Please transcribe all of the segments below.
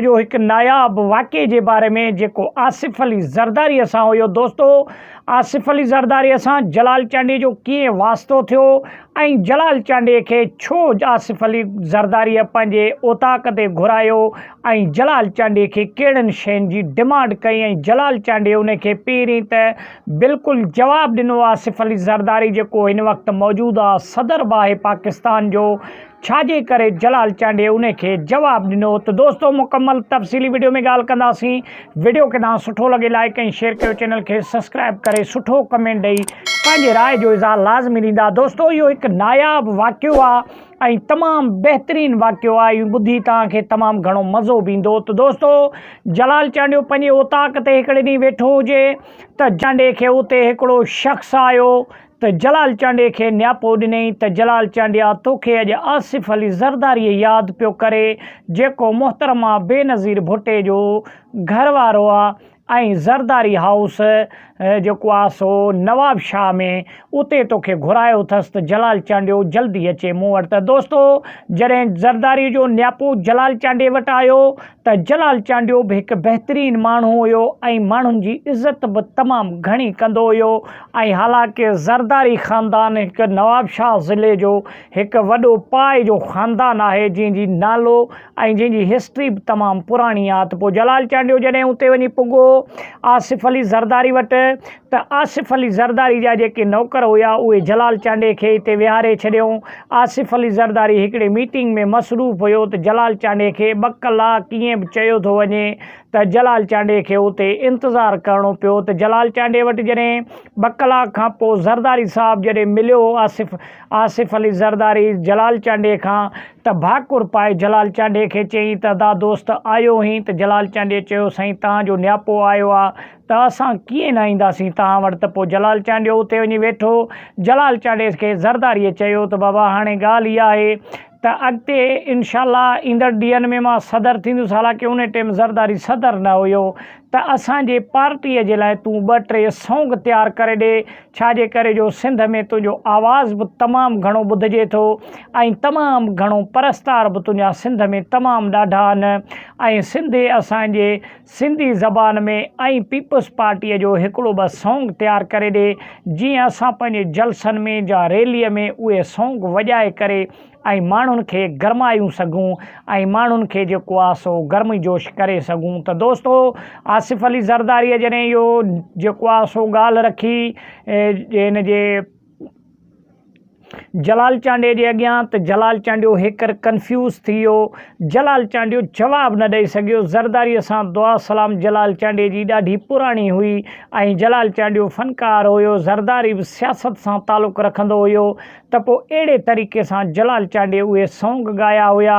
جو هڪ ناياب واقعي جي باري ۾ جيڪو آصف علي زرداري سان هيو دوستو آصف علي زرداري سان جلال چانڊيي جو ڪيئن واسطو ٿيو ۽ جلال چانڊيي کي ڇو آصف علي زرداري پنهنجي اوطاق تي گهرايو ۽ جلال چانڊيي کي ڪهڙن شين جي ڊمانڊ ڪئي ۽ جلال چانڊيي ان کي پهرين ته بلڪل جواب ڏنو آصف علي زرداري جيڪو هن وقت موجوده صدر به آهي پاڪستان جو ڇا جي ڪري جلال چانڊيي انهي کي جواب ڏنو ته دوستو مڪمل تفصيلي وڊيو ۾ ڳالهه ڪنداسين وڊيو کي توهان سٺو لڳي لائيڪ ۽ شيئر ڪيو چينل کي سبسڪرائب ڪري سٺو ڪمينٽ ڏئي پنهنجي راء جو اظهار لازمي ڏيندا دوستو اهو هڪ ناياب واقعو آ ۽ تمام بهترين واقعو آ اهو ٻڌي توهان کي تمام گهڻو مزو به ايندو ته دوستو جلال چانڊيو پنهنجي اوطاق تي هڪڙي ڏينهن ويٺو هجي ته چانڊيي کي اتي هڪڙو شخص آيو ته جلال چانڊيي کي نياپو ڏنئين ته جلال چانڊيا توکي اڄ آصف علي زرداريء ياد پيو ڪري جيڪو محترمه بينظير ڀٽي جو گهر وارو آ ۽ زرداري هائوس جيڪو آ سو نواب شاهه ۾ اتي توکي گهرايو اٿس ته جلال چانڊيو جلدي اچي مون وٽ ته دوستو جڏهن زرداري جو نياپو جلال چانڊيي وٽ آيو ته جلال چانڊيو به هڪ بهترين ماڻهو هيو ۽ ماڻهن جي عزت به تمام گهڻي ڪندو هيو ۽ حالانڪه زرداري خاندان هڪ نوابشاهه ضلعي جو هڪ وڏو پاء جو خاندان آهي جنهن جي نالو ۽ جنهن جي هسٽري به تمام پراڻي آهي ته پوء جلال چانڊيو جڏهن اتي وڃي پڳو آصف علي زرداري وٽ ته آصف علي زرداري جا جيڪي نوڪر هيا اهي جلال چانڊيي کي اتي ويهاري ڇڏيائون. آصف علي زرداري هڪڙي ميٽنگ ۾ مصروف هيو ته جلال چانڊيي کي ٻه ڪلاڪ ائين به چيو ٿو وڃي ته جلال چانڊيي کي اتي انتظار ڪرڻو پيو ته جلال چانڊيي وٽ جڏهن ٻه ڪلاڪ کان پوء زرداري صاحب جڏهن مليو آصف آصف علي زرداري جلال چانڊيي کان ته ڀاڪر پائي جلال چانڊيي کي چيائين ته ادا دوست آيو هين ته جلال چانڊيي چيو سائين توهان جو نياپو آيو آ ته اسان ڪيئن نه اينداسين توهان وٽ ته پوء جلال چانڊيو اتي وڃي ويٺو. جلال چانڊيي کي زرداريء چيو ته بابا هاڻي ڳالهه اها آهي ته اڳتي انشاء الله ايندڙ ڏينهن ۾ مان صدر ٿيندس حالانڪه ان ٽيم زرداري صدر نه هيو ته اسان جي پارٽيء جي لاء تون ٻه ٽي سونگ تيار ڪري ڏي ڇا جي ڪري جو سنڌ ۾ تنهنجو آواز به تمام گهڻو ٻڌجي ٿو ۽ تمام گهڻو پرستار به تنهنجا سنڌ ۾ تمام ڏاڍا آهن ۽ سنڌي اسان جي سنڌي زبان ۾ ۽ پيپلز پارٽيء جو هڪڙو ٻه سونگ تيار ڪري ڏي، جيئن اسان پنهنجي جلسن ۾ جا ريليء ۾ اهي سونگ وڄائي ڪري ۽ ماڻهن کي گرمايون سگهون ۽ ماڻهن کي جيڪو آ سو گرمي جوش ڪري سگهون ته دوستو آصف علي زرداريء جڏهن اهو جيڪو آ سو ڳالهه رکي هن جي جلال چانڊيي جي اڳيان ته جلال چانڊيو هيڪر ڪنفيوز ٿي ويو، جلال چانڊيو جواب نه ڏئي سگهيو، زرداري سان دعا سلام جلال چانڊيي جي ڏاڍي پراڻي هئي ۽ جلال چانڊيو فنڪار هيو، زرداري به سياست سان تعلق رکندو هيو ته پوء اهڙي طريقي سان جلال چانڊيي اهي سونگ ڳايا هيا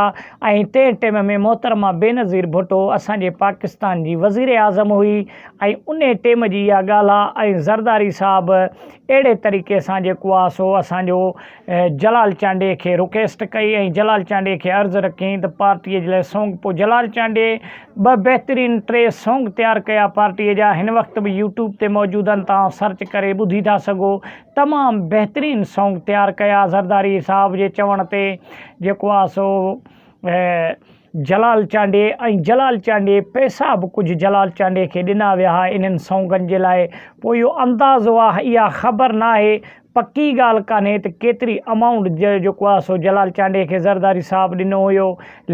۽ تنهن ٽيم ۾ محترمه بينظير ڀٽو اسان جي پاڪستان جي وزيراعظم هئي ۽ انهي ٽيم جي اها ڳالهه آ ۽ زرداري صاحب اهڙي طريقي سان جيڪو آ سو اسان جو جلال چانڊيي کي رڪيسٽ ڪئي ۽ جلال چانڊيي کي عرض رکيائين ته پارٽيء جي لاء سونگ پوء جلال چانڊيي ٻه بهترين ٽي سونگ تيار ڪيا پارٽيء جا هن وقت به يوٽيوب تي موجود آهن توهان سرچ ڪري ٻڌي ٿا سگهو تمام بهترين سونگ تيار ڪيا زرداري صاحب جي چوڻ تي جيڪو آ سو جلال چانڊيي ۽ جلال چانڊيي پئسا به ڪجهه جلال چانڊيي کي ڏنا ويا ها انهن سونگن جي لاء پوء اهو اندازو آ اها خبر ناهي پڪي ڳالهه ڪانهي ته ڪيتري امائونٽ جيڪو آ سو جلال چانڊيي کي زرداري صاحب ڏنو هيو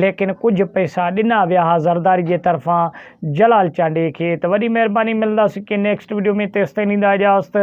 ليڪن ڪجهه پئسا ڏنا ويا ها زرداري جي طرفان جلال چانڊيي کي ته وڏي مهرباني ملنداسين ڪنهن نيڪسٽ وڊيو ۾ تيستائين ڏيندا اجازت.